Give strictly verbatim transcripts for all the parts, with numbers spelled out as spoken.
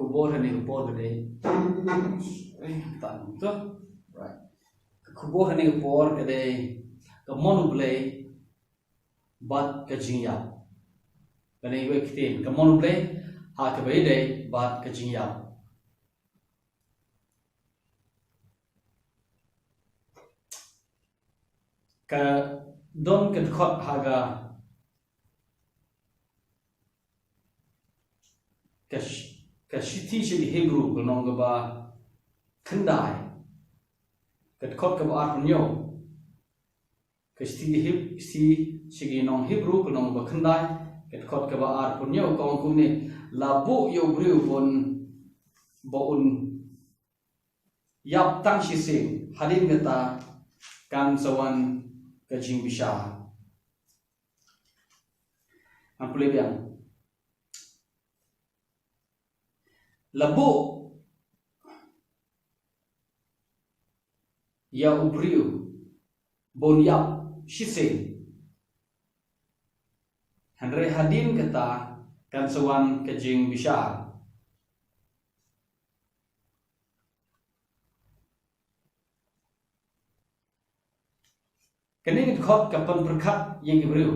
Khubor ha kane ka por ka dei. Eh, tang to. Right. Ka khubor ha kane ka por ka dei ka mon U Blei bad ka jingïap. Kane ka ktien ka mon U Blei ha kaba ïadei bad ka jingïap. Ka don ka dkhot ha ka ka, sh- ka shithi sha ki Hebru ka lynnong kaba khyndai, ka dkhot kaba arphew hynñiew. Ka shithi Heb- shithi sha ki nong Hebru ka lynnong kaba khyndai, ka dkhot kaba arphew hynñiew ka ong kumne: La buh ïa u briew ban ba un ïap tang shisien, hadien kata kan sa wan ka jingbishar. Ngan pule biang. La buh ïa u briew ban ïap shisien, hynrei hadien kata kan sa wan ka jingbishar. Kane ka dkhot ka pynpyrkhat ïa ki briew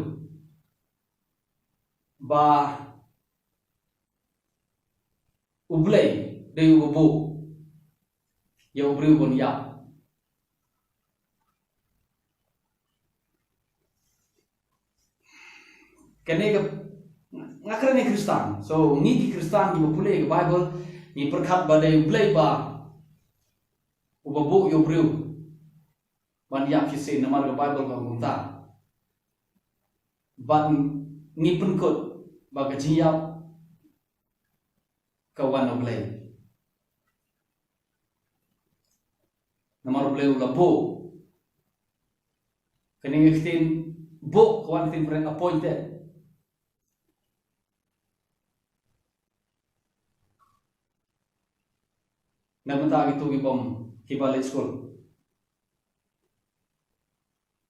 ba U Blei dei uba buh ïa u briew ban ïap. Kane ka, nga kren ïa ki Khristan. So ngi ki Khristan kiba pule ka Baibl, ngi pyrkhat ba dei U Blei ba uba buh ïa u briew ban ïap shisien, namar ka Baibl ka ong kumta. Bad ngi pynkut ba ka jingïap ka wan na U Blei. Namar U Blei u la buh. Kane ka ktien buh ka wan ktien phareng appointed. Na ka bynta kito ki bym, kiba leit skul.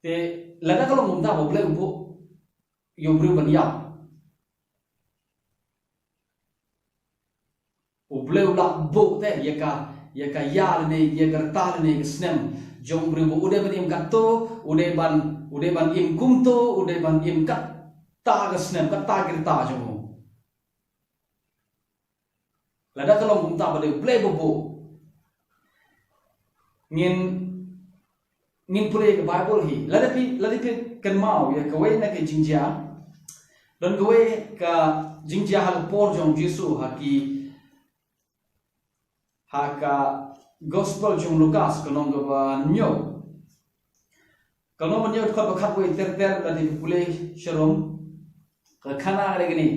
Te lada ka long kumta ba U Blei u buh ïa u briew ban ïap, U Blei u la buh te ïa ka, ïa ka ïa lane ïa ka rta lane ka snem jong u briew ba u dei ban im katto, u dei ban, u dei ban im kumto, u dei ban im katta ka snem, katta ka rta jong u. Lada ka long kumta ba dei U Blei ba buh, ngin, ngin pule ka Baibl hi. Lada phi, lada phi kynmaw ïa kawei na ka jingjia, don kawei ka jingjia ha ka por jong Jisu ha ki, ha ka Gospel jong Lukas ka lynnong kaba hynñiew. Ka lynnong ba hynñiew dkhot ba khatwei ter ter, lada phi pule sharum, ka khana ka dei kane.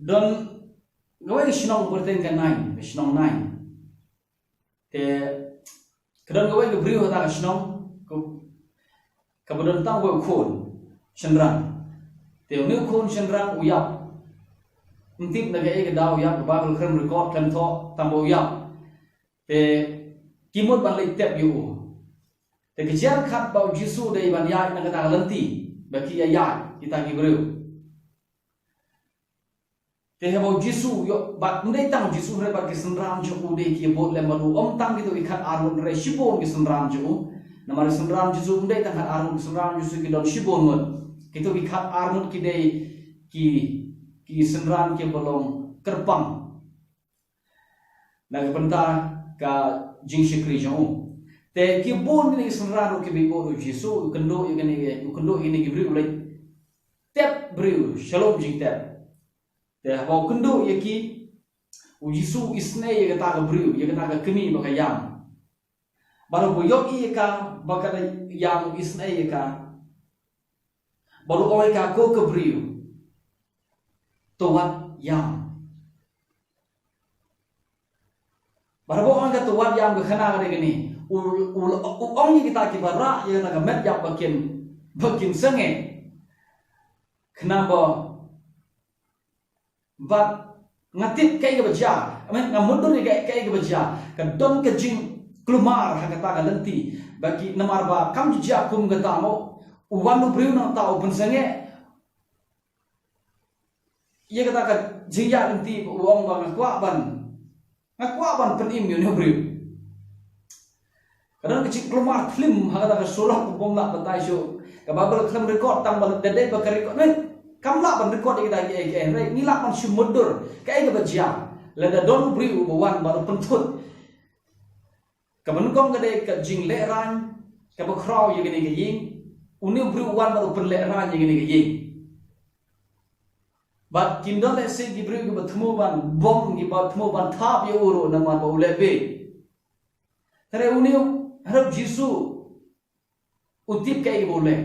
Don kawei ka shnong kyrteng ka Nain, ka shnong Nain. Te ka don kawei ka briew ha kata ka shnong, ka, kaba don tang uwei u khun shynrang. Te une u khun shynrang u ïap. Ym tip na kaei ka daw u ïap, ka Baibl khlem record, khlem thoh, tang ba u ïap. Te ki mut ban leit tep ïa u. Te ka jia kaba u Jisu u dei ban ïaid na kata ka lynti ba ki ïa ïaid kita ki briew. Te haba u Jisu u ïoh, bad ym dei tang u Jisu hynrei bad ki synran jong u dei ki bud lem bad u, ym tang kito ki khat ar ngut hynrei shibun ki synran jong u. Namar ki synran Jisu ym dei tang khat ar ngut, ki synran Jisu ki don shibun ngut. Kito ki khat ar ngut ki dei ki, ki synran kiba long kyrpang na ka bynta ka jingshakri jong u. Te ki bun kine ki synran ruh kiba ïoh u Jisu u kynduh ïa kine, u kynduh ïa kine ki briew, u leit tep briew shalum jingtep. Te haba u kynduh ïa ki, u Jisu u isynei ïa kata ka briew, ïa kata ka kmie ba ka ïam. Bad haba u ïohi ïa ka ba ka da ïam, u isynei ïa ka. Bad u ong ïa ka, ko ka briew, to wat ïam. Bad haba u ong ïa ka to wat ïam, ka khana ka dei kane. U, u, u ong ïa kita kiba rah ïa kata ka met ïap ba kin, ba kin sangeh. Khnang ba Bad nga tip kaei kaba jia, I mean, nga mutdur ïa kaei, kaei kaba jia. Ka don ka jingkulmar ha kata ka lynti. Ba ki, namar ba kam ju jia kum kata mo, u wan u briew nangta u pynsangeh. ïa kata ka jingïaid lynti, u ong ba nga kwah ban, nga kwah ban pynim ïa une u briew. Ka don ka jingkulmar thlim ha kata ka surok, u bym lah ban tai shuh. Ka Baibl kam record, tang ba da dei ba ka record, ne, kam lah ban record ïa kita kiei kiei, hynrei ngi lah ban shu mutdur kaei kaba jia. Lada don u briew uba wan bad u pynthut, kaba nyngkong ka dei ka jinglehraiñ kaba khraw ïa kane ka ïing. Une u briew u wan bad u pynlehraiñ ïa kane ka ïing. Bad kin don lehse ki briew kiba thmu ban bom, kiba thmu ban thap ïa u ruh namar ba u leh bieit. Hynrei une u, hynrei u Jisu u tip kaei ba u leh.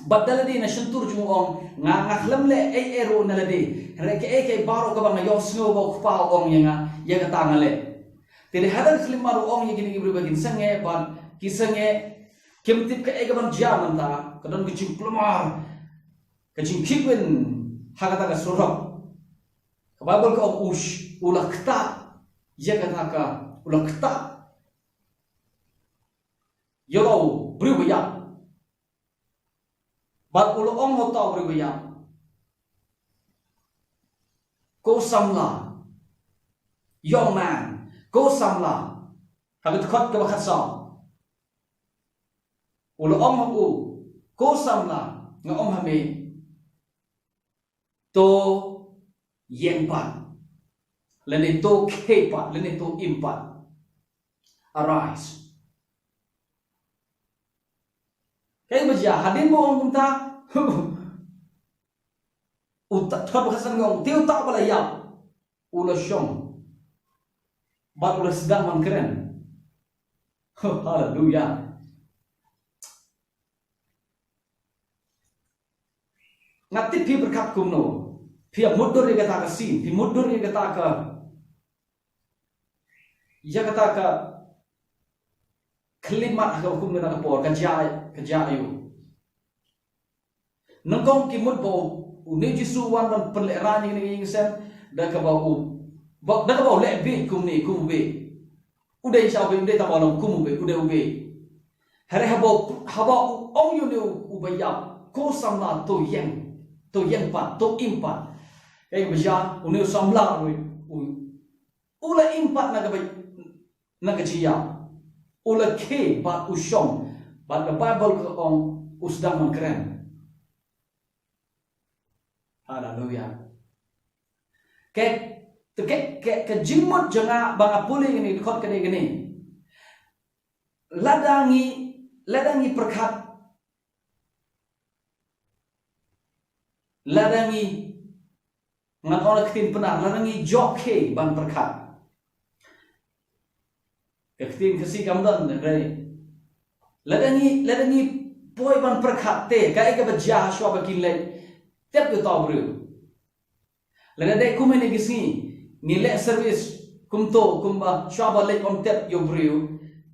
Bad da lade na shyntur jong u u ong, nga, nga khlem leh ei ei ruh na lade. Hynrei kaei kaei baroh kaba nga ïohsngew ba u Kpa u ong ïa nga, ïa kata nga leh. Te dei hadien khyllipmat u ong ïa kine ki briew ba kin sangeh, bad ki sangeh, kim tip kaei kaban jia mynta, ka don ka jingkulmar, ka jingkhihwin ha kata ka surok. Ka Baibl ka ong u sh-, u la ktah ïa kata ka, u la ktah ïa uta u briew ba ïap. Bad u la ong ha uta u briew ba ïap, ko samla, young man, ko samla, ha ka dkhot kaba khatsaw. U la ong ha u, ko samla, nga ong ha me, to ïeng pat, lane to khie pat, lane to im pat. Arise. Kaei ba jia, hadien ba u ong kumta, uta, dkhot ba khatsan ka ong, te uta uba la ïap u la shong bad u la sdang ban kren. Haleluya. Nga tip phi pyrkhat kumno. Phi ïa mutdur ïa kata ka scene, phi mutdur ïa kata ka, ïa kata ka khyllipmat ha ka, kum kata ka por, ka jia, ka jia aiu. Nyngkong ki mut ba u, une u Jisu u wan ban pynlehraiñ ïa kane ka ïing sem, da kaba u, ba, da kaba u leh bieit kumne, kum u bieit. U dei sha u bieit, u dei tang ba long kum u bieit, u dei u bieit. Hynrei haba, haba u ong ïa une u, uba ïap, ko samla to ïeng, to ïeng pat, to im pat. Kaei ba jia, une u samla u, u, u la im pat na kaba, na ka jingïap. U la khie bad u shong, bad ka Baibl ka ong u sdang ban kren. Haleluya. Ka, te ka, ka, ka jingmut jong nga ba nga pule kane ka dkhot ka dei kane. Lada ngi, lada ngi pyrkhat, lada ngi, ngan ong la ka ktien Pnar, lada ngi jop khie ban pyrkhat. Ka ktien Khasi kam don, hynrei lada ngi, lada ngi poi ban pyrkhat te kaei kaba jia shuwa ba kin leit tep ïa uta u briew. Lada dei kum kine ki sngi ngi leh service kumto, kumba shuwa ba leit ym tep ïa u briew,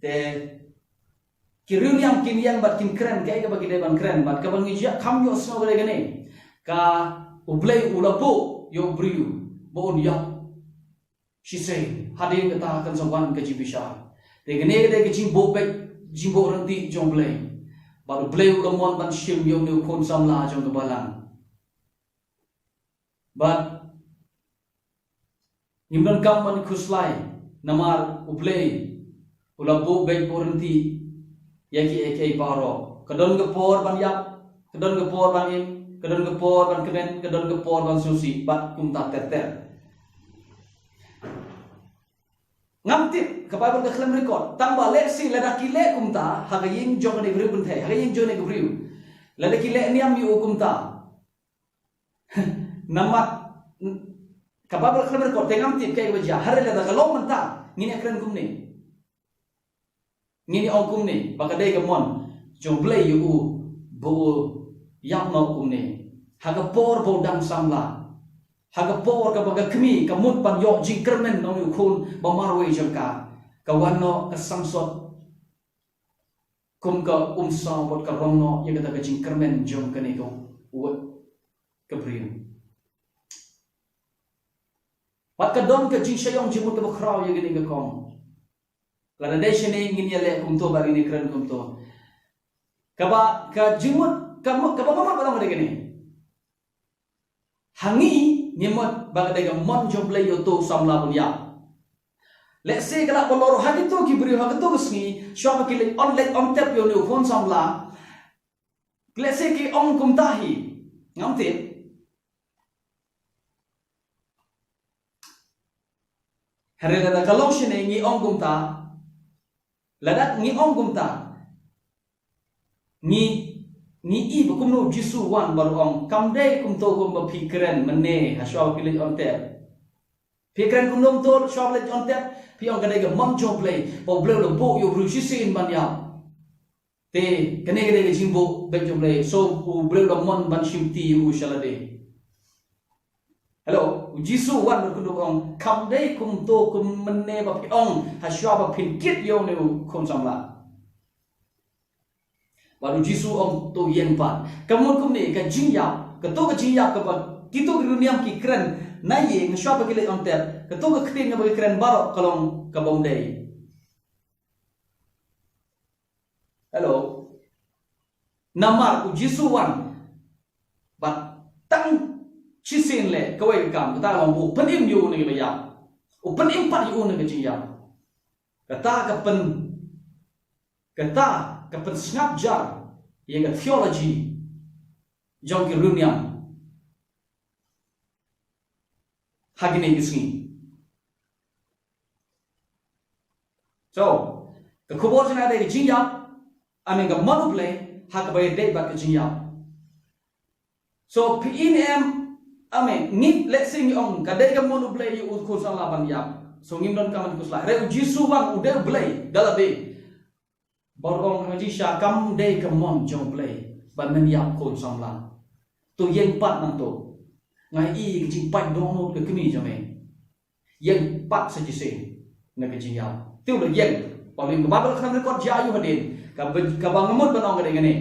te ki riewniam kin ïeng bad kin kren kaei kaba ki dei ban kren, bad kaba ngi ju ïa kham ïohsngew ka dei kane, ka U Blei u la buh ïa u briew ba un ïap shisien hadien kata kan sa wan ka jingbishar. Te kane ka dei ka jingbuh beit, jingbuh ryntih jong U Blei. Bad U Blei u la mon ban shim ïa une u khun samla jong ka balang. Bad ngim donkam ban khuslai, namar U Blei u la buh beit buh ryntih ïa kiei kiei baroh. Ka don ka por ban ïap, ka don ka por ban im, ka don ka por ban kmen, ka don ka por ban sngewsih, bad kumta ter ter. Ngam tip, ka Baibl ka khlem record. Tang ba lehse lada ki leh kumta ha ka ïing jong kane ka briew kynthei, ha ka ïing jong kane ka briew, lada ki leh niam ïa u kumta, namar ka Baibl ka khlem record, te ngam tip kaei kaba jia. Hynrei lada ka long mynta, ngin ïa kren kumne. Ngin ïa ong kumne, ba ka dei ka mon jong U Blei ïa u ba u ïap noh kumne. Ha ka por ba u dang samla, ha ka por kaba ka kmie ka mut ban ïoh jingkyrmen na une u khun ba marwei jong ka, ka wan noh ka samsot kum ka umsaw bad ka rong noh ïa kata ka jingkyrmen jong kane ka wad ka briew. Bad ka don ka jingshah ïong jingmut kaba khraw ïa kane ka kong. Lada dei shane ngin ïa leh kumto bad ngin ïa kren kumto. Kaba, ka jingmut, ka mut, kaba mut ba long ka dei kane. Ha ngi, ngi mut ba ka dei ka mon jong U Blei ïa uto u samla ban ïap. Lehse ka lah ban long ruh ha kito ki briew ha kito ki sngi, shuwa ba ki leit on leit on tep ïa une u khun samla. Lehse ki ong kumta hi. Ngam tip. Hynrei lada ka long shane ngi ong kumta. Lada ngi ong kumta. Ngi, ngi i ba kumno U Jisu u wan bad u ong, kam dei kumto kumba phi kren mynne ha shuwa ba phi leit on tep. Phi kren kumno kumto shuwa ba leit on tep, phi ong ka dei ka mon jong U Blei, ba U Blei u la buh ïa u briew shisien ban ïap. Te kane ka dei ka jingbuh beit jong U Blei, so U Blei u la mon ban shim kti ïa u sha lade. Hello, U Jisu u wan bad kumno u ong, kam dei kumto kum mynne ba phi ong ha shuwa ba phin kit ïa une u khun samla. Bad U Jisu u ong to ïeng pat. Ka mut kumne ka jingïap, kato ka jingïap kaba kito ki riewniam ki kren na ïing ha shuwa ba ki leit on tep, kato ka ktien kaba ki kren baroh ka long ka bym dei. Hello. Namar U Jisu u wan bad tang shisien leh kawei ka kam, kata ka long u pynim ïa u na kiba ïap. U pynim pat ïa u na ka jingïap. Kata ka pyn, kata ka pynsngap jar ïa ka theology jong ki riewniam ha kine ki sngi. So, ka khubor jong nga dei ka jingïap, I mean ka mon U Blei ha kaba ïadei bad ka jingïap. So phi i ne em, I mean, ngi, let's say ngi ong ka dei ka mon U Blei ïa u khun samla ban ïap. So ngim donkam ban khuslai. Hynrei U Jisu u wan, u dei U Blei da lade. Bad u ong ha ka jingshisha kam dei ka mon jong U Blei ban men ïap khun samla. To ïeng pat nangto. Nga i ka jingpait dohnud ka kmie jong me. Ïeng pat sa shisien na ka jingïap. Te u la ïeng. Bad u ïeng, ka Baibl ka record ïa u hadien. Kaba, kaba nga mut ban ong ka dei kane.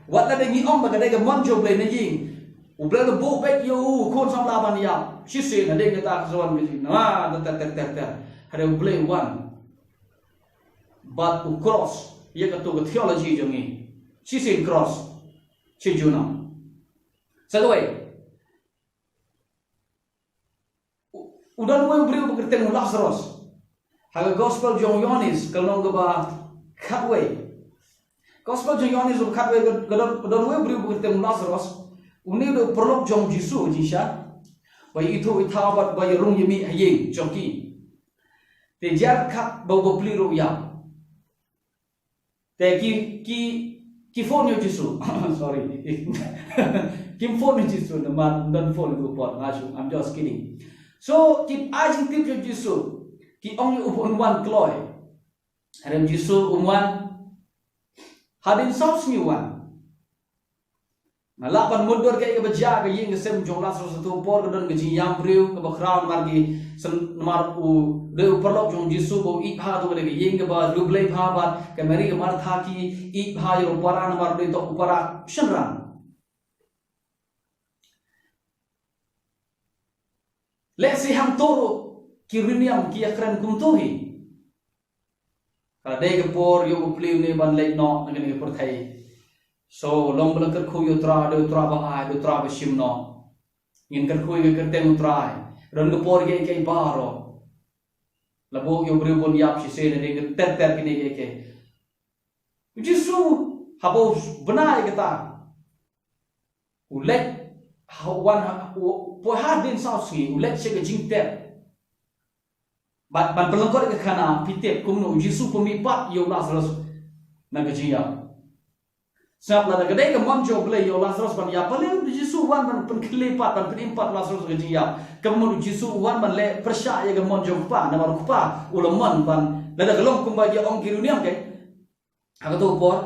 Wat la dei ngi ong ba ka dei ka mon jong U Blei na ïing, U Blei u la buh beit ïa u khun samla ban ïap shisien hadien kata ka sa wan ka jingïap. Na ter ter ter ter. Hynrei U Blei u wan bad u cross ïa kato ka theology jong ngi. Shisien cross. Shi junom. Sa kawei. U, u don uwei u briew ba kyrteng u Lazarus. Ha ka gospel jong u Ïoannis ka lynnong kaba khatwei. Gospel jong u Ïoannis kaba khatwei ka, ka don, ka don uwei u briew ba kyrteng u Lazarus. Une u dei u paralok jong u Jisu jingshisha. Ba ithuh ithaw bad ba ïarung ïamih ha ïing jong ki. Te jar khat ba u bapli ruh u ïap. Te ki, ki, ki phone ïa u Jisu. Sorry. Kim phone ïa u Jisu namar ym don phone ha u por. Nga shu, I'm just kidding. So ki ai jingtip ïa u Jisu. Ki ong ïa u ba un wan kloi. Hynrei u Jisu um wan. Hadien saw sngi u wan. Nga lah ban mutdur kaei kaba jia ha ka ïing ka sem jong u Lazarus. Ha kato ka por ka don ka jingïam briew kaba khraw namar ki, namar u dei u paralok jong u Jisu ba u ïeit bha. Kato ka dei ka ïing kaba riewblei bha bad ka Mari ka Martha ki ïeit bha ïa u para namar u dei tang u para shynrang. Lehse hangto ruh ki riewniam ki ïakren kumto hi. Ka la dei ka por ïa u bapli une ban leit noh na kane ka pyrthei. So long ba la kyrkhu ïa u Trai, dei u Trai ba ai, dei u Trai ba shim noh. Ngin kyrkhu ïa ka kyrteng u Trai. Don ka por ïa kiei kiei baroh. La buh ïa u briew ban ïap shisien, dei ka ter ter kine kiei kiei. U Jisu haba u bna ïa kata, u leit ha, u wan ha, u poi hadien saw sngi, u leit sha ka jingtep. Bad ban pynlyngkot ïa ka khana, phi tip kumno u Jisu pynmih pat ïa u Lazarus na ka jingïap. Sngap, lada ka dei ka mon jong u Blei ïa u Lazarus ban ïap, balei u Jisu u wan ban pynkhleh pat, ban pynim pat u Lazarus na ka jingïap? Ka mut u Jisu u wan ban leh pyrshah ïa ka mon jong u Kpa, namar u Kpa u la mon ban, lada ka long kumba ki ong ki riewniam kein ha kato ka por,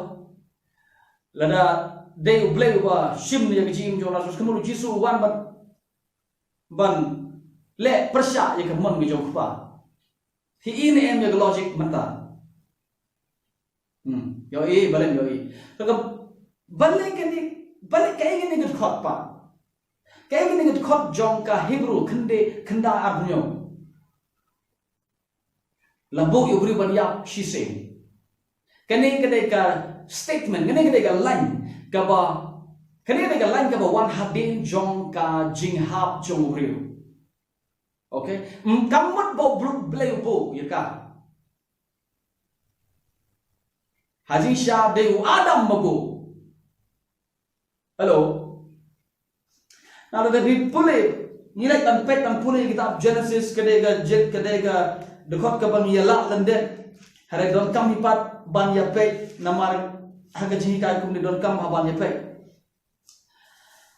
lada dei u Blei uba shim ïa ka jingim jong u Lazarus, ka mut u Jisu u wan ban, ban leh pyrshah ïa ka mon ka jong u Kpa. Phi i ne em ïa ka logic mynta? Hmm, ïohi, balei ïohi? Ka, ka, balei kane, balei kaei kane ka dkhot pat? Kaei kane ka dkhot jong ka Hebru khyndai, khyndai arphew hynñiew? La buh ïa u briew ban ïap shisien. Kane ka dei ka statement, kane ka dei ka line kaba Kane ka dei ka lain kaba wan hadien jong ka jinghap jong u briew. Okay? Kam mut ba u Blei u buh ïa ka. Ha jingshisha dei u Adam ba buh. Hello. Nalor lada phi pule, ngi leit ban peit ban pule ïa ka kitab Genesis, ka dei ka jait, ka dei ka dkhot kaba ngi ïa lah lyndet. Hynrei donkam hi pat ban ïa peit namar ha ka jinghikai kumne donkam hi ban ïa peit.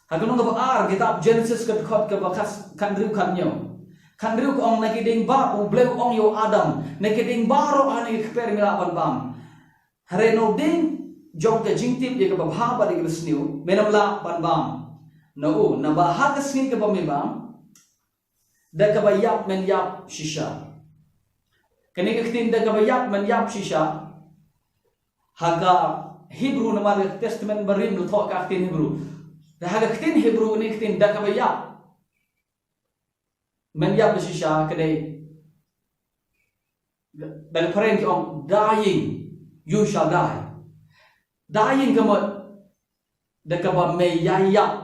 Ha ka lynnong kaba ar kitab Genesis ka dkhot kaba khat, khathynriew khathynñiew. Khathynriew ka ong, na ki dieng baroh, u Blei u ong ïa u Adam, na ki dieng baroh ha kane ka kper me lah ban bam. Hynrei na u dieng jong ka jingtip ïa kaba bha bad ïa kaba sniew, men ym lah ban bam. Na u, naba ha ka sngi kaba me bam, da kaba ïap men ïap shisha. Kane ka ktien da kaba ïap men ïap shisha, ha ka Hebru, namar ka Testament Barim la thoh ka ktien Hebru. Da ha ka ktien Hebru kane ka ktien da kaba ïap men ïap shisha ka dei, da ka phareng ki ong, dying, you shall die. Dying ka mut da kaba me ïai ïap.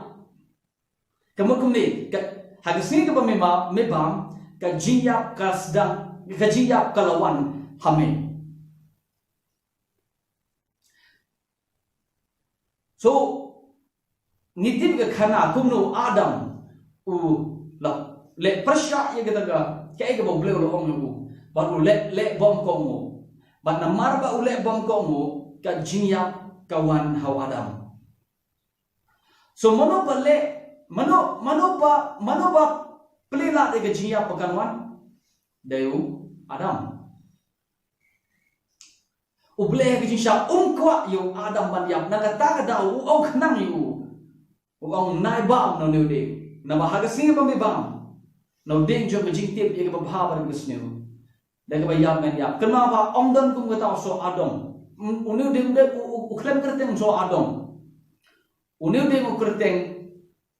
Ka mut kumne, ka, ha ka sngi kaba me ma, me bam, ka jingïap ka sdang, ka jingïap ka la wan ha me. So, ngi tip ka khana kumno u Adam u la leh pyrshah ïa kata ka, kaei kaba u Blei u la ong ïa u. Bad u leh, leh bymkong u. Bad namar ba u leh bymkong u, ka jingïap ka wan ha u Adam. So mano ba leh, mano, mano ba, mano ba plie lad ïa ka jingïap ba kan wan? Dei u Adam. U Blei ha ka jingshisha um kwah ïa u Adam ban ïap, na kata ka daw u ong khnang ïa u. U ong nai bam na une u dieng. Naba ha ka sngi ba me bam na u dieng jong ka jingtip ïa kaba bha bad ïa kaba sniew, da kaba ïap men ïap. Kynmaw ba ym don kum kata u soh Adam. Une u dieng u, u, u khlem kyrteng soh Adam. Une u dieng u kyrteng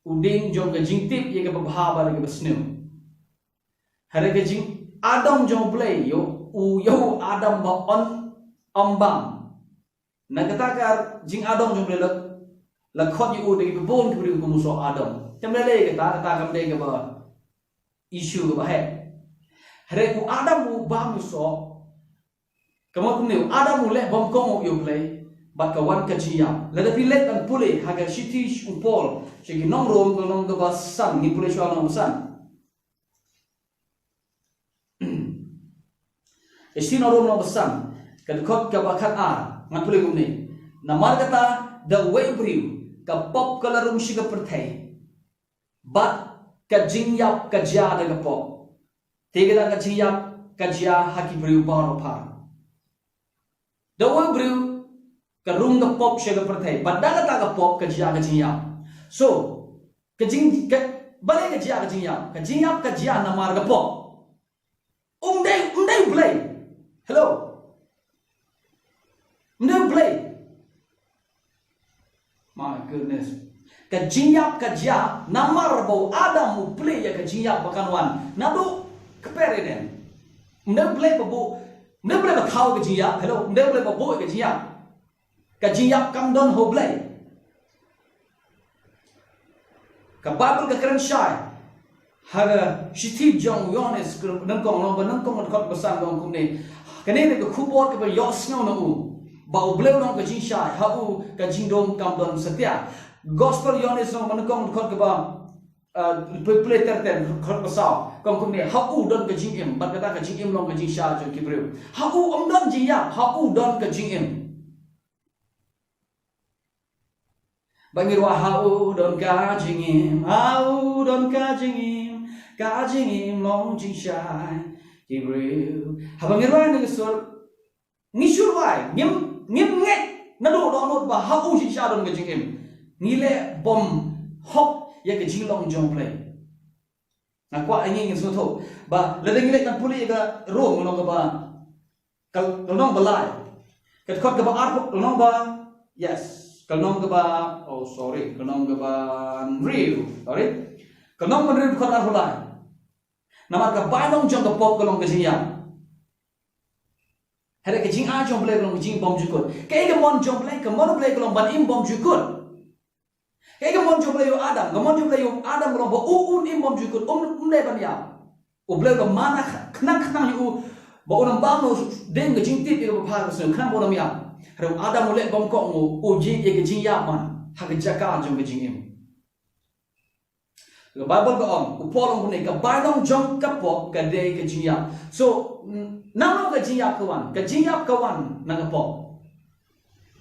u dieng jong ka jingtip ïa kaba bha bad ïa kaba sniew. Hynrei ka jingadong jong u Blei ïa u, ïa u Adam ba un ym bam. Na kata ka jingadong jong u Blei la, la khot ïa u da kiba bun ki briew kum u soh Adam. Te ym lei lei kata, kata kam dei kaba issue kaba heh. Hynrei u Adam u bam u soh, ka mut kumne, u Adam u leh bymkong u ïa u Blei, bad ka wan ka jingïap. Lada phi leit ban pule ha ka shithi u Paul sha ki nong Rom, ka lynnong kaba san, ngin pule shuwa lynnong kaba san. Ka shithi nong Rom lynnong kaba san, ka dkhot kaba khatar, ngan pule kumne. Namar kata, da uwei u briew, ka pop ka la rung sha ka pyrthei. Bad ka jingïap ka jia da ka pop. Te kata ka jingïap ka jia ha ki briew baroh phar. Da uwei u briew ka rung ka pop sha ka pyrthei. Bad da kata ka pop ka jia ka jingïap. So, ka jing, ka, balei ka jia ka jingïap? Ka jingïap ka jia namar ka pop. Um dei, um dei u Blei. Hello. Um dei u Blei. My goodness. Ka jingïap ka jia namar ba u Adam u plie ïa ka jingïap ba kan wan naduh kper Eden. Um dei u Blei ba buh, um dei u Blei ba thaw ka jingïap. Hello, um dei u Blei ba buh ïa ka jingïap. Ka jingïap kam don ha u Blei. Ka Baibl ka kren shai ha ka shithi jong u Ïoannis, ka nyngkong, lynnong ba nyngkong, dkhot ba san, ka ong kumne. Kane ka dei ka khubor kaba ïohsngew na u, ba u Blei u long ka jingshai, ha u ka jingdum kam don satia. Gospel Ïoannis lynnong ba nyngkong, dkhot kaba, uh, pule, pule ter ter, dkhot ba saw, ka ong kumne, ha u don ka jingim, bad kata ka jingim long ka jingshai jong ki briew. Ha u ym don jingïap, ha u don ka jingim. Ba ngi ruh, ha u don ka jingim, ha u don ka jingim, ka jingim long jingshai ki briew. Haba ngi ruh ngi sur, ngi sur wai, ngim, ngim ngeit naduh dohnud ba ha u shisha don ka jingim. Ngi leh bym hok ïa ka jinglong jong u Blei. Nga kwah ïa ngi ngin sngewthuh ba lada ngi leit ban pule ïa ka Rom, lynnong kaba, ka, ka lynnong ba lai, ka dkhot kaba arphew, lynnong ba, yes, ka lynnong kaba, oh sorry, ka lynnong kaba hynriew, sorry, ka lynnong ba hynriew, dkhot arphew lai. Namar ka bainong jong ka pop ka long ka jingïap. Hynrei ka jingai jong u Blei ka long ka jingim bymjukut. Kaei ka mon jong u Blei? Ka mon u Blei ka long ban im bymjukut. Kaei ka mon jong u Blei ïa u Adam, ka mon jong u Blei ïa u Adam ka long ba u un im bymjukut, um, um dei ban ïap. U Blei u la mana khnang khnang ïa u ba un ym bam noh dei ka jingtip ïa ka bynta ka sngi khnang ba un ym ïap. Hynrei u Adam u leh bymkong, u jied ïa ka jingïap man ha ka jaka jong ka jingim. Ka Baibl ka ong, u Paul u ong kumne, ka bainong jong ka pop ka dei ka jingïap. So, n-, nangno ka jingïap ka wan? Ka jingïap ka wan na ka pop.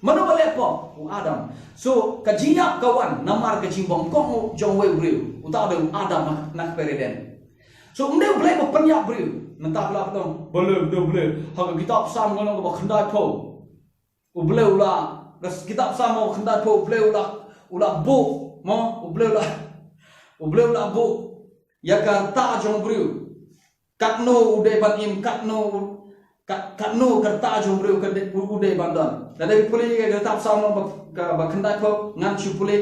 Mano ba leh pop? U Adam. So, ka jingïap ka wan namar ka jingbymkong jong uwei u briew. Uta u dei u Adam na, na kper Eden. So, um dei u Blei ba pynïap briew. Nangta phi lah ban ong, balei, balei, balei. Ha ka kitab Salm ka long kaba khyndaiphew. U Blei u la, ka kitab Salm kaba khyndaiphew, u Blei u la, u la buh, mo, u Blei u la, u Blei u la buh ïa ka rta jong u briew. Katno u dei ban im, katno, kat-, katno ka rta jong u briew ka dei, u, u dei ban don. Lada phi pule ïa ka kitab Salm ba, kaba khyndaiphew, ngan shu pule,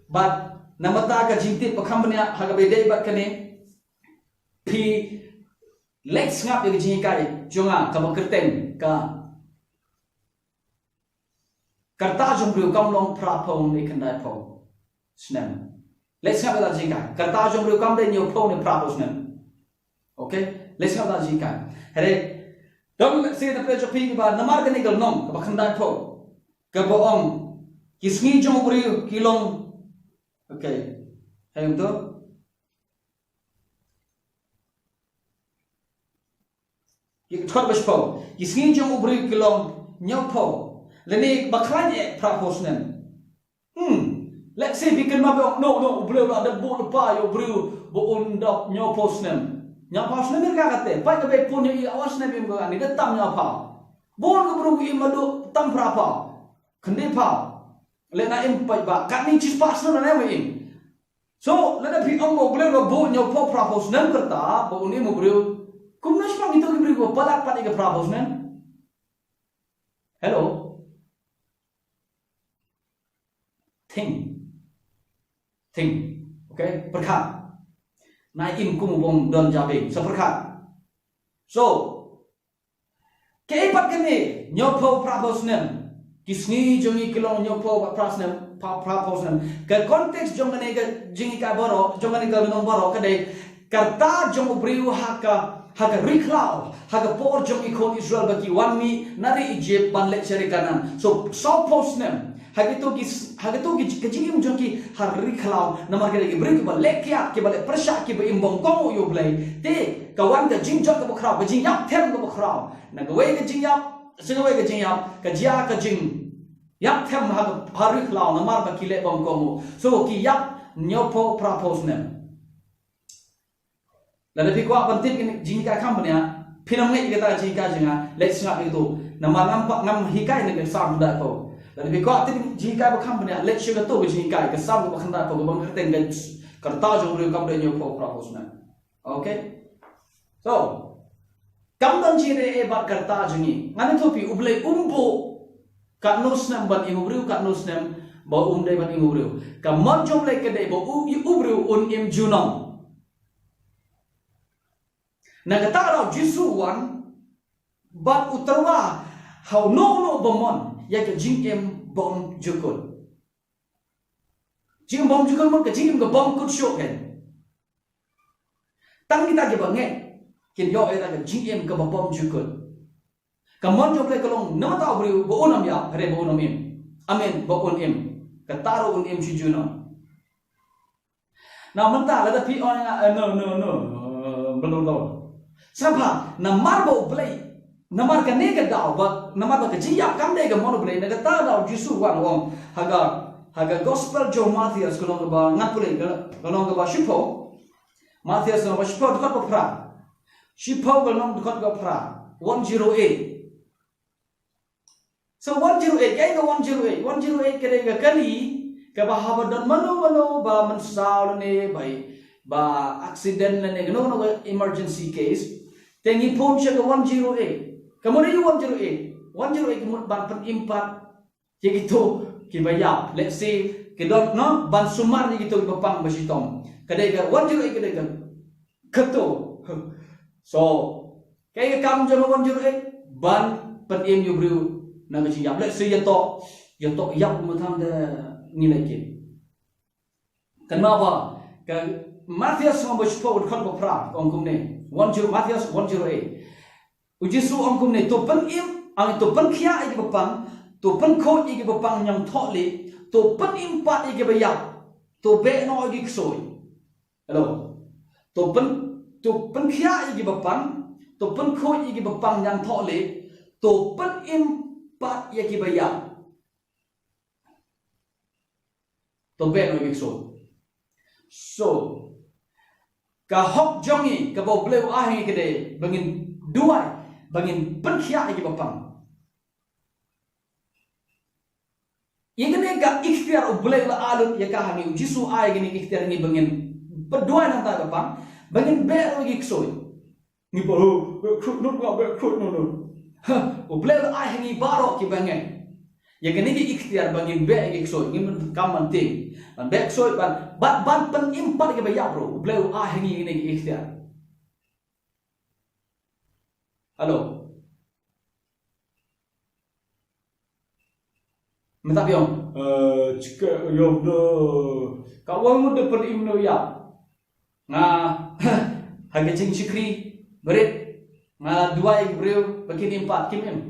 bad namar ka jingtip ba kham bniah ha kaba ïadei bad kane, phi leit sngap ïa ka jinghikai jong nga kaba kyrteng ka Ka rta jong u briew kam long phraphew ne khyndaiphew snem. Leit sngap ïa la jinghikai. Ka rta jong u briew kam dei hynñiewphew ne phraphew snem. Okay? Leit sngap ïa la jinghikai. Hynrei, don lehse na pdeng jong phi kiba namar kane ka lynnong kaba khyndaiphew, kaba ong, ki sngi jong u briew ki long. Okay. Hynrei to. Ki dkhot ba shiphew. Ki sngi jong u briew ki long hynñiewphew, lane ba khlaiñ eh phraphew snem. Hmm. Lehse phi kynmaw ba ong, no, no, u briew la dep buh lypa ïa u briew ba un dap hynñiewphew snem. Hynñiewphew snem ïa ka kata. Peit ka bei pun ïa i, awan snem im ka, ngi da tam hynñiewphew. Bun ka briew im haduh tam phraphew, khyndaiphew. Lehse im peit ba katne shispah snem lane im. So, lada phi ong ba u briew la buh hynñiewphew phraphew snem ka rta ba un im u briew, kumno shaphang kito ki briew kiba palat pat ïa ka phraphew snem? Hello? Think. Think. Okay? Pyrkhat. Nai im kum u bym don jabieng. Sa pyrkhat. So, kaei pat kane, hynñiewphew phraphew snem. Ki sngi jong ngi ki long hynñiewphew phraphew snem, phra-, phraphew snem. Ka context jong kane ka jinghikai baroh, jong kane ka lynnong baroh ka dei ka rta jong u briew ha ka, ha ka ri khlaw, ha ka por jong ki khun Israel ba ki wan mih na ri Egypt ban leit sha ri Kanaan. So, sawphew snem. Ha kito ki s-, ha kito ki j-, ka jingim jong ki ha ri khlaw, namar ki dei ki briew kiba leh kiad, kiba leh pyrshah, kiba im bymkong ïa u Blei. Te ka wan ka jingjot kaba khraw, ka jingïap them kaba khraw. Na kawei ka jingïap sha kawei ka jingïap, ka jia ka jingïap them ha, ha ri khlaw namar ba ki leh bymkong. So ki ïap hynñiewphew phraphew snem. Lada phi kwah ban tip ïa ka jinghikai kham bniah, phin ym ngeit ïa kata ka jinghikai jong nga, leit sngap ïa kito. Namar ngam pat, ngam hikai na ka Salm khyndaiphew. Lada phi kwah tip jinghikai ba kham bniah, leit sha kato ka jinghikai, ka Salm kaba khyndaiphew, kaba kyrteng ka rta jong u briew kam dei hynñiewphew phraphew snem. Okay? So, kam don jingïadei ei bad ka rta jong ngi. Ngan ïathuh phi, u Blei um buh katno snem ban im u briew, katno snem ba um dei ban im u briew. Ka mon jong u Blei ka dei ba u, u briew un im junom. Na kata ka daw u Jisu u wan bad u tyrwa ha uno uno uba mon ïa ka jingim bymjukut. Jingim bymjukut mut ka jingim ka bymkut shuh kein. Tang kita kiba ngeit kin ïoh ïa ka jingim kaba bymjukut. Ka mon jong u Blei ka long namar u briew ba un ym ïap, hynrei ba un ym im. Amen, ba un im. Kata ruh un im sha junom. Na mynta lada phi ong ïa nga, eh, no, no, no, eh, bla, bla, bla. Sngap bha, namar ba u Blei, namar kane ka daw ba, namar ba ka jingïap kam dei ka mon u Blei, na kata ka daw u Jisu u wan u ong ha ka, ha ka gospel jong u Mathaios ka lynnong kaba, ngan pule, ka, ka lynnong kaba shiphew. Mathaios ka lynnong kaba shiphew, dkhot ba phra. Shiphew ka lynnong, dkhot ba phra. One zero eight. So one zero eight, kaei ka one zero eight? One zero eight ka dei ka kali kaba haba don mano mano ba mynsaw lane ba, ba accident lane kano kano ka emergency case, te ngi phone sha ka one zero eight. Ka mut aïu one zero eight? One zero eight ka mut ban pynim pat ïa kito kiba ïap. Let's say ki don, no, ban sumar ïa kito kiba pang ba shitom. Ka dei ka one zero eight ka dei ka kato. So, kaei ka kam jong ka one zero eight? Ban pynim ïa u briew na ka jingïap. Let's say ïa to, ïa to ïap kumta de ngi leh ki. Tangba ka Mathaios lynnong ba shiphew, dkhot ba phra, ka ong kumne. One zero, Mathaios one zero eight. U Jisu u ong kumne, to pynim, ang to pynkhiah ïa kiba pang, to pynkhuid ïa kiba pang ñiangthohlieh, to pynim pat ïa kiba ïap, to beh noh ïa ki ksuid. Hello. To pyn, to pynkhiah ïa kiba pang, to pynkhuid ïa kiba pang ñiangthohlieh, to pynim pat ïa kiba ïap, to beh noh ïa ki ksuid. So, ka hok jong ngi kaba U Blei u ai ha ngi ka dei ba ngin duwai, ba ngin pynkhiah ïa kiba pang. Ïa kane ka iktiar U Blei u la ai lut ïa ka ha ngi, U Jisu u ai ïa kane ka iktiar ha ngi ba ngin pynduwai na ka bynta kiba pang, ba ngin beh ruh ïa ki ksuid. Ngi ba, oh, beh ksuid lut, nga beh ksuid lut, lut. Ha, U Blei u la ai ha ngi baroh kiba ngeit ïa kane ka iktiar ba ngin beh ïa ki ksuid, ngim kam ban tieng ban beh ksuid, ban, ban, ban pynim pat ïa kiba ïap ruh. U Blei u ai ha ngi kane ka iktiar. Hello. Mynta phi ong, eh, chika ïoh do. Ka wan mut da pynim no ïa. Nga ha ka jingshakri barit, nga duwai ïa ki briew ba kin im pat, kim im.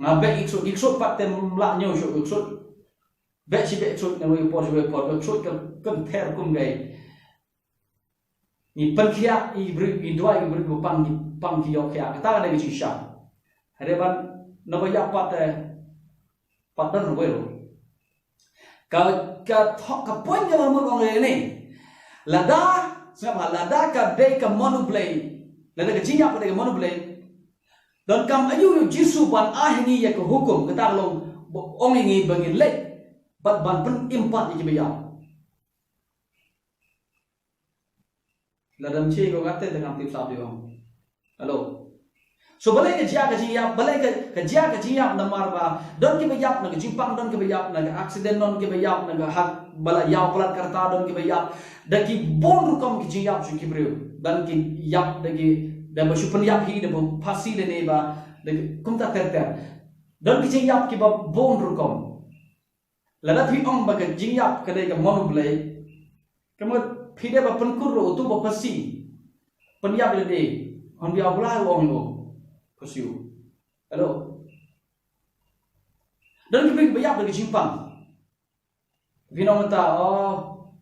Nga beh ïa ki ksuid, ïa ki ksuid pat te ym lah ñiew shuh ïa ki ksuid. Beh shi beh ïa ki ksuid na wei por shi wei por, ïa ki ksuid ka, kan pher kum gai. Ngi pynkhiah ïa ki briew, ngi duwai ïa ki briew ba pang, pang ki ïoh khiah. Kata ka dei ka jingshah. Hynrei ban, naba ïap pat, eh, pat don ruh. Ka, ka thok, ka point ka ba mut ong ïa kane. Lada, sngap ha, lada ka dei ka mon U Blei, lada ka jingïap ka dei ka mon U Blei, donkam aïu ïa U Jisu ban ai ha ngi ïa ka hukum, kata ka long ba ong ïa ngi ba ngin leit bad ban pynim pat ïa kiba ïap. Lada ym shim ko kata te ngam tip sap ïa ong. Hello. So balei ka jia ka jingïap, balei ka, ka jia ka jingïap namar ba don kiba ïap na ka jingpang, don kiba ïap na ka accident, don kiba ïap na ka hak ba la ïaw palat ka rta, don kiba ïap da ki bun rukom ki jingïap jong ki briew. Don ki ïap da ki, da ba shu pynïap hi, da ba phasi da ne ba, da ki, kumta ter ter. Don ki jingïap kiba bun rukom. Lada phi ong ba ka jingïap ka dei ka mon U Blei, ka mut phi dei ba pynkur ruh utu ba phasi, pynïap ïa lade, hynrei U Blei u ong ïa u phasi u. Hello. Don ki briew ba ïap da ka jingpang. Phi ong mynta, oh,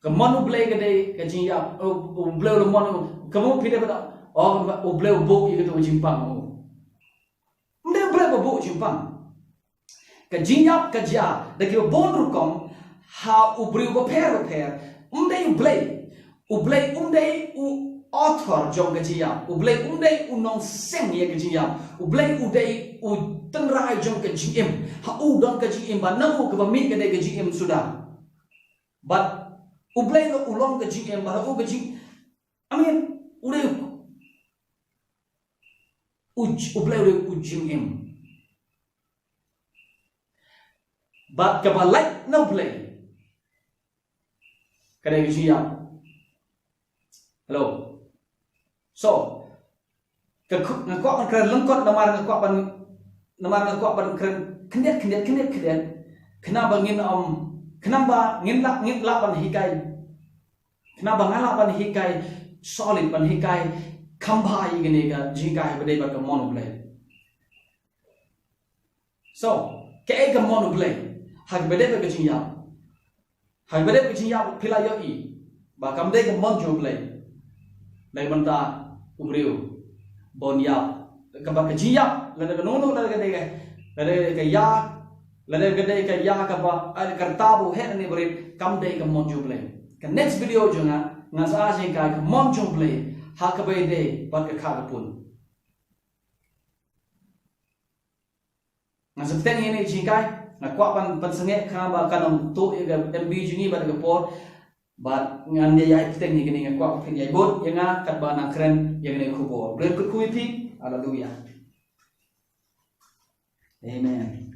ka mon U Blei ka dei ka jingïap, oh, U Blei u la mon, ka mut phi dei ba, oh, U Blei u buh ïa katu ka jingpang, oh. Ym dei U Blei ba buh jingpang. Ka jingïap ka jia da kiba bun rukom ha u briew bapher bapher. Ym dei U Blei. U Blei um dei u author jong ka jingïap. U Blei um dei u nongseng ïa ka jingïap. U Blei u dei u tynrai jong ka jingim. Ha u don ka jingim, bad na u kaba mih ka dei ka jingim suda. Bad U Blei u long ka jingim, bad ha u ka jing, I mean, u dei u, u Blei u dei u jingim. Bad kaba lait na U Blei ka dei ka jingïap. Hello. So, ka khu-, nga kwah ban kren lyngkot namar nga kwah ban, namar nga kwah ban kren khyndiat, khyndiat, khyndiat, khyndiat. Khnang ba ngin, um, khnang ba ngin lah, ngin lah ban hikai. Khnang ba nga lah ban hikai solid, ban hikai kham bha ïa kane ka jinghikai ba dei bad ka mon U Blei. So, kaei ka mon U Blei ha kaba dei bad ka jingïap? Ha kaba dei bad ka jingïap phi la ïohi ba kam dei ka mon jong U Blei. Lei mynta u briew ban ïap, kaba ka jingïap, lada ka nongno, lada ka dei ka, lada ka ïa, lada ka dei ka ïa kaba, eh, ka rta ba u heh ne barit, kam dei ka mon jong U Blei. Ka next video jong nga, ngan sa ai jinghikai ka mon jong U Blei ha kaba ïadei bad ka kha ka pun. Ngan sa bteng ïa kane ka jinghikai, nga kwah ban, ban pynsangeh khnang ba kan ym tuh ïa ka M B jong ngi bad ka por. Bad ngan ïa, ïa bteng ïa kane, nga kwah phin ïa bud ïa nga katba nang kren ïa kane ka khubor. Blei kyrkhu ïa phi. Haleluya. Amen.